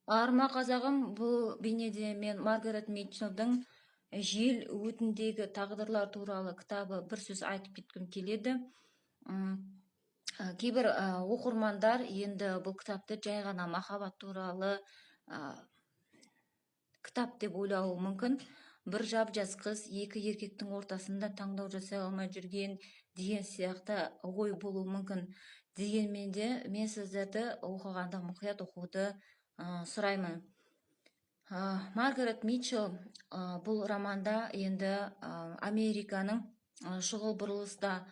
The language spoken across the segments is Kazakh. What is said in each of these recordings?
Арма, қазағым, бұл бейнеде мен Маргарет Митчеллдің «Жел өтіндегі тағдырлар» туралы кітабы бір сөз айтып кеткім келеді. Кейбір оқырмандар енді бұл кітапты жай ғана махаббат туралы кітап деп ойлауы мүмкін. Бір жап-жас қыз екі еркектің ортасында таңдау жасай алмай жүрген деген сияқты ой болуы мүмкін. Дегенмен де мен сіздерді оқығанда мұқият оқуды сұраймын. Маргарет Митчелл бұл романда енді Американың шұғыл бұрылыста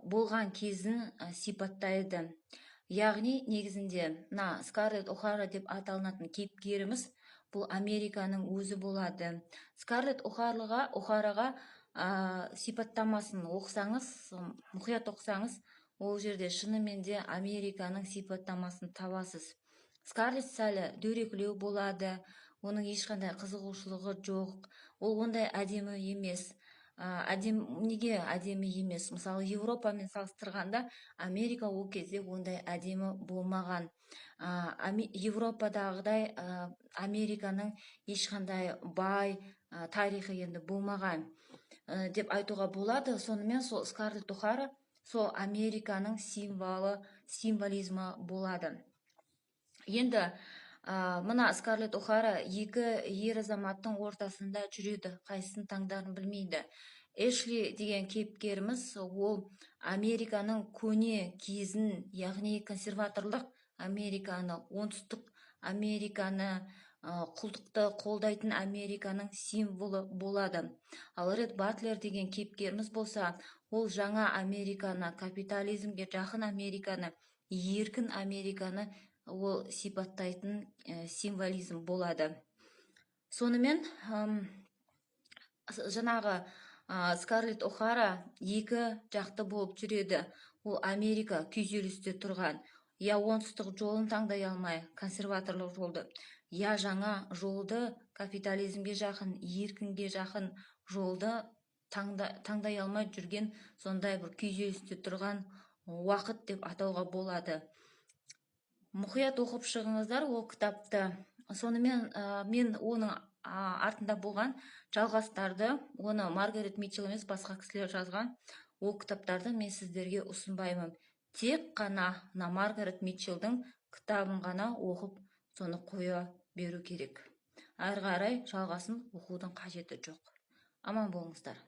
болған кезін сипаттайды. Яғни негізінде мына Скарлетт О'Хара деп аталынатын кейіпкеріміз бұл Американың өзі болады. Скарлетт О'Хараға сипаттамасын оқысаңыз, мұқият оқысаңыз, ол жерде шынымен де Американың сипаттамасын табасыз. Скарлетт сәл дөрекілеу болады, оның ешқандай қызығушылығы жоқ, ол ондай әдемі емес. Неге әдемі емес? Мысалы, Европамен салыстырғанда Америка ол кезде ондай әдемі болмаған. Европадағыдай Американың ешқандай бай тарихы енді болмаған деп айтуға болады. Сонымен сол Скарлетт О'Хара сол Американың символы, символизмі болады. Енді мына Скарлетт О'Хара екі ер азаматтың ортасында жүреді, қайсысын таңдарын білмейді. Эшли деген кейіпкеріміз ол Американың көне кезін, яғни консерваторлық Американы, оңтүстік Американы, құлдықты қолдайтын Американың символы болады. Ал Рет Батлер деген кейіпкеріміз болса, ол жаңа Американы, капитализмге жақын Американы, еркін Американы ол сипаттайтын символизм болады. Сонымен жаңағы Скарлетт О'Хара екі жақты болып жүреді. Ол Америка күйзелісте тұрған, я оңтүстік жолын таңдай алмай, консерваторлық жолды, я жаңа жолды, капитализмге жақын, еркінге жақын жолды таңдай алмай жүрген, сондай бір күйзелісте тұрған уақыт деп атауға болады. Мұқият оқып шығыңыздар ол кітапты. Сонымен мен оның артында болған жалғастарды, оны Маргарет Митчелл емес, басқа кісілер жазған, ол кітаптарды мен сіздерге ұсынбаймын. Тек қана мына Маргарет Митчеллдің кітабын ғана оқып, соны қоя беру керек. Әрі қарай жалғасын оқудың қажеті жоқ. Аман болыңыздар.